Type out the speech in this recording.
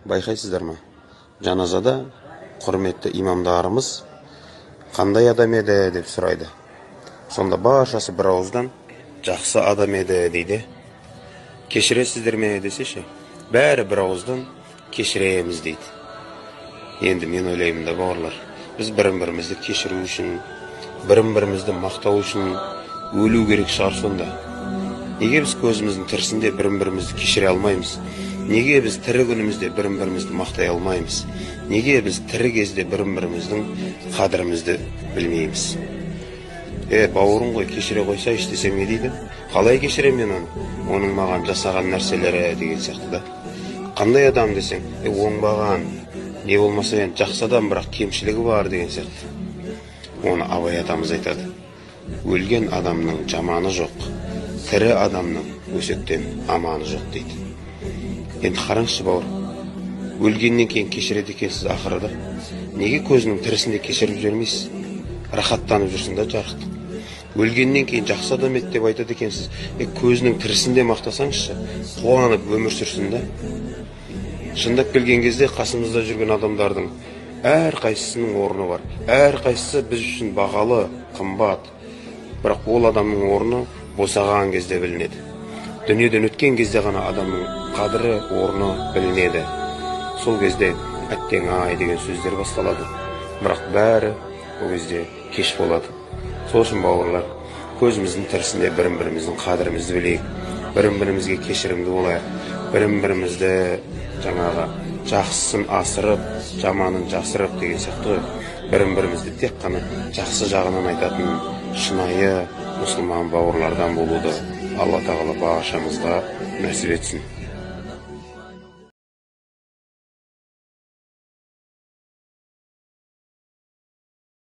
Байқайсыздар ма? Жаназада құрметті имамдарымыз қандай адам еді деп сұрайды. Сонда баршасы бір ауыздан жақсы адам еді дейді. Кешіресіздер ме десеші, бәрі бір ауыздан кешіреміз дейді. Енді мен ойлаймын да, бауырлар, біз бірін-бірімізді кешіру үшін, бірін-бірімізді мақтау үшін өлу керек шығар сонда. Неге біз көзіміздің тірісінде бірін-бірімізді кешіре алмаймыз? Неге біз тірі күнімізде бірін-бірімізді мақтай алмаймыз? Неге біз тірі кезде бірін-біріміздің қадірімізді білмейміз? Бауырым ғой, кешіре қойсайшы десем не дейді? Қалай кешіремін мен оны? Оның маған жасаған нәрселері деген сияқты да. Қандай адам десең, оңбаған, не болмаса енді жақсы адам, бірақ кемшілігі бар деген сияқты. Оны Абай атамыз айтады. Өлген адамның жаманы жоқ, тірі адамның өсектен аманы жоқ дейді. Енді қараңызшы, бауыр, өлгеннен кейін кешіреді екенсіз ақыры да. Неге көзінің тірісінде кешіріп жібермейсіз? Рахаттанып жүрсің да жарықтық. Өлгеннен кейін жақсы адам еді деп айтады екенсіз. Көзінің тірісінде мақтасаңызшы, қуанып өмір сүрсін да. Шындап келген кезде қасымызда жүрген адамдардың әрқайсысының орны бар. Әрқайсысы біз үшін бағалы, қымбат. Бірақ ол адамның орны босаған кезде білінеді. Дүниеден өткен кезде ғана адамның қадірі, орны білінеді. Сол кезде әттең ай деген сөздер басталады. Бірақ бәрі ол кезде кеш болады. Сол үшін, бауырлар, көзіміздің тірісінде бірін-біріміздің қадірімізді білейік, бірін-бірімізге кешірімді болайық, бірін-бірімізді жаңағы жақсысын асырып, жаманын жасырып деген сияқты ғой. Бірін-бірімізді тек қана жақсы жағынан айтатын шынайы мұсылман бауырлардан болуды Алла Тағала баршамызға нәсіп етсін.